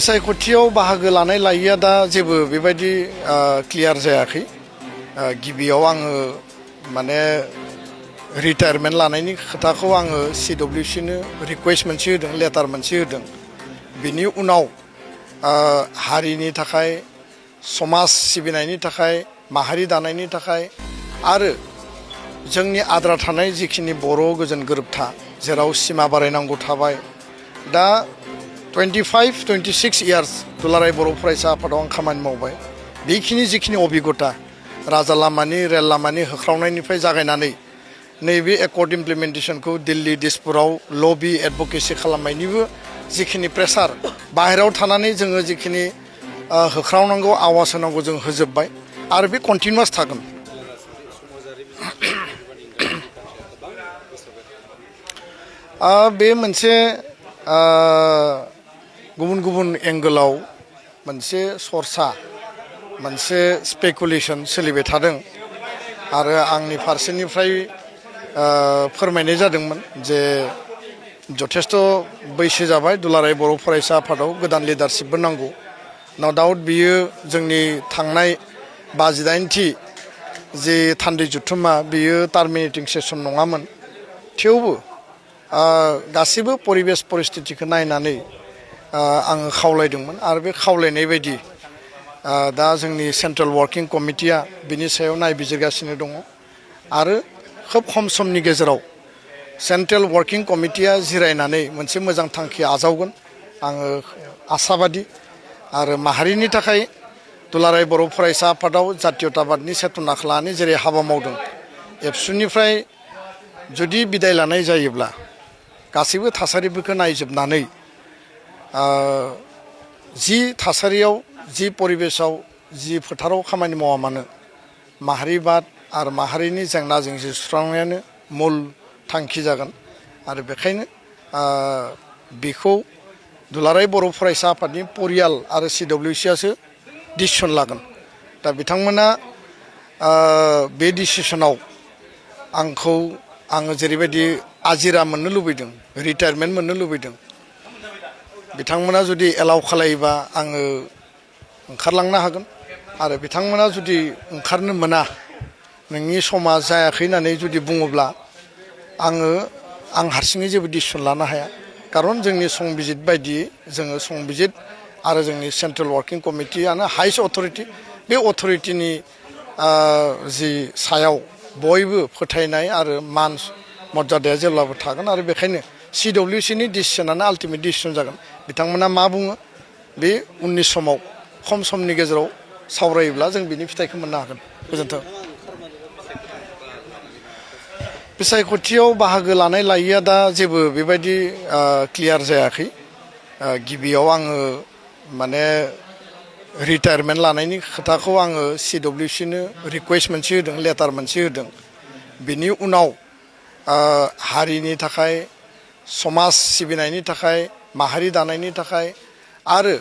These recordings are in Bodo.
बिसायख'थियाव बाहागो लानाय लायैया दा जेबो बेबायदि क्लियार जायाखै। गिबियाव आङो माने रिटायारमेन्ट लानायनि खोथाखौ आङो CWCनो रिकुवेस्ट मोनसे होदों, लेटार मोनसे होदों। बिनि उनाव हारिनि थाखाय, समाज सिबिनायनि थाखाय, माहारि दानायनि थाखाय आरो जोंनि आद्रा थानाय जिखिनि बर' गोजोन गोरोबथा जेराव सिमा बारायनांगौ थाबाय, दा 25-26 इयार्स दुलाराय बर' फरायसा आफादाव आं खामानि मावबाय। बेखिनि जिखिनि अभिगता राजा लामानि रेल लामानि होख्रावनायनिफ्राय जागायनानै नैबे एकर्ड इमप्लिमेन्टेसनखौ दिल्ली दिसपुराव लबि एडभकेसि खालामनायनिबो जिखिनि प्रेसार बाहेरायाव थानानै जोङो जिखिनि होख्रावनांगौ आवाज होनांगौ जों होजोब्बाय आरो बे कन्टिनिउआस थागोन। बे मोनसे गुबुन गुबुन एंगोलाव मोनसे सरसा, मोनसे स्पेकुलेसन सोलिबाय थादों आरो आंनि फारसेनिफ्राय फोरमायनाय जादोंमोन जे जथेस्थ' बैसो जाबाय दुलाराय बर' फरायसा आफादाव गोदान लिडारशिपबो नांगौ। न' डाउट बियो जोंनि थांनाय 58थि जे थान्दै जुथुमा बियो टार्मिनेटिं सेसन नङामोन। थेवबो गासिबो परिबेस परिस्थितिखौ नायनानै आङो खावलायदोंमोन आरो बे खावलायनाय बायदि दा जोंनि सेन्ट्रेल वार्किं कमिटिया बिनि सायाव नायबिजिरगासिनो दङ आरो खोब खम समनि गेजेराव सेन्ट्रेल वार्किं कमिटिया जिरायनानै मोनसे मोजां थांखि आजावगोन आङो आसाबादि। आरो माहारिनि थाखाय दुलाराय बर' फरायसा आफादाव जातीयताबादनि सेतनाखौ लानानै जेरै हाबा मावदों, एबसुनिफ्राय जुदि बिदाय लानाय जायोब्ला गासैबो थासारिफोरखौ नायजोबनानै जि थासारियाव, जि परिबेसाव, जि फोथाराव खामानि मावा मानो माहारिबाद आरो माहारिनि जेंना जेंसि सुस्रांनायानो मुल थांखि जागोन। आरो बेखायनो बेखौ दुलाराय बर' फरायसा आफादनि परियाल आरो CWCआसो डिसिसन लागोन। दा बिथांमोना बे डिसिसनाव आङो जेरैबायदि आजिरा मोननो लुबैदों, रिटायारमेन्ट मोननो लुबैदों, बिथांमोना जुदि एलाउ खालायोबा आङो ओंखारलांनो हागोन। आरो बिथांमोना जुदि ओंखारनो मोना, नोंनि समा जायाखै होननानै जुदि बुङोब्ला आं हारसिङै जेबो डिसिसन लानो हाया। खारन जोंनि संबिजित बायदियै जोङो संबिजित आरो जोंनि सेन्ट्रेल वार्किं कमिटियानो हाइस्ट अथरिटि। बे अथरिटिनि जि सायाव बयबो फोथायनाय आरो मान मर्यादाया जेब्लाबो थागोन। आरो बेखायनो CWCनि डिसिसनानो आल्टिमेट डिसिसन जागोन। बिथांमोना मा बुङो बे उननि समाव खम समनि गेजेराव सावरायोब्ला जों बिनि फिथाइखौ मोननो हागोन। गोजोन्थों। बिसायख'थियाव बाहागो लानाय लायैया दा जेबो बेबायदि क्लियार जायाखै। गिबियाव आङो माने रिटायारमेन्ट लानायनि खोथाखौ आङो CWCनो रिकुवेस्ट मोनसे होदों, लेटार मोनसे होदों। बिनि उनाव हारिनि थाखाय, समाज सिबिनायनि थाखाय, माहारि दानायनि थाखाय आरो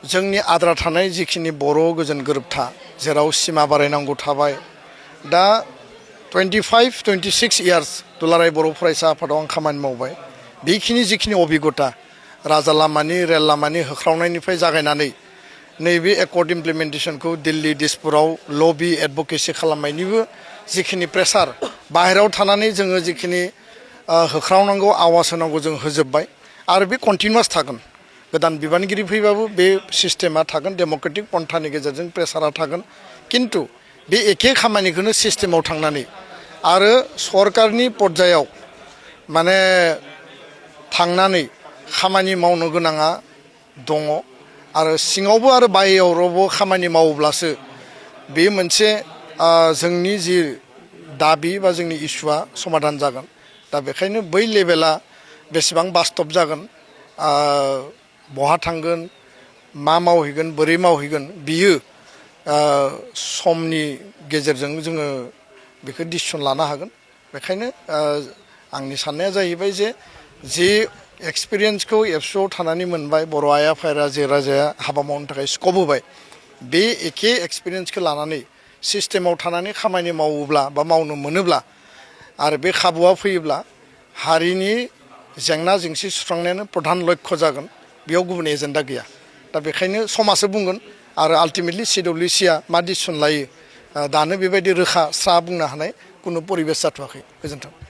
जोंनि आद्रा थानाय जिखिनि बर' गोजोन गोरोबथा जेराव सिमा बारायनांगौ थाबाय, दा 25-26 इयार्स दुलाराय बर' फरायसा आफादाव आं खामानि मावबाय। बेखिनि जिखिनि अभिगता राजा लामानि रेल लामानि होख्रावनायनिफ्राय जागायनानै नैबे एकर्ड इमप्लिमेन्टेसनखौ दिल्ली दिसपुराव लबि एडभकेसि खालामनायनिबो जिखिनि प्रेसार बाहेरायाव थानानै जोङो जिखिनि होख्रावनांगौ आवाज होनांगौ जों होजोब्बाय आरो बे कन्टिनिउआस थागोन। गोदान बिबानगिरि फैबाबो बे सिस्टेमा थागोन, डेम'क्रेटिक पन्थानि गेजेरजों प्रेसारा थागोन। किन्तु बे एखे खामानिखौनो सिस्टेमाव थांनानै आरो सरकारनि पर्यायाव माने थांनानै खामानि मावनो गोनाङा दङ। आरो सिङावबो आरो बायहेरायावबो खामानि मावोब्लासो बे मोनसे जोंनि जि दाबि बा जोंनि इस्युआ समाधान जागोन। दा बेखायनो बै लेभेला बेसेबां बास्तब जागोन, बहा थांगोन, मा मावहैगोन, बोरै मावहैगोन, बियो समनि गेजेरजों जोङो बेखौ डिसिसन लानो हागोन। बेखायनो आंनि साननाया जाहैबाय जे एक्सपिरियेन्सखौ एबसुआव थानानै मोनबाय, बर' आइ आफा रायजो राजाया हाबा मावनो थाखाय स्कप होबाय, बे एखे एक्सपिरियेन्सखौ लानानै सिस्टेमाव थानानै खामानि मावोब्ला बा मावनो मोनोब्ला आरो बे खाबुआ फैयोब्ला हारिनि जेंना जेंसि सुस्रांनायानो प्रधान लक्ष्य जागोन। बेयाव गुबुन एजेन्डा गैया। दा बेखायनो समासो बुंगोन आरो आल्टिमेटलि CWCआ मा डिसिसन लायो दानो बेबायदि रोखा स्रा बुंनो हानाय कुनु परिबेस जाथ'वाखै। गोजोन्थों।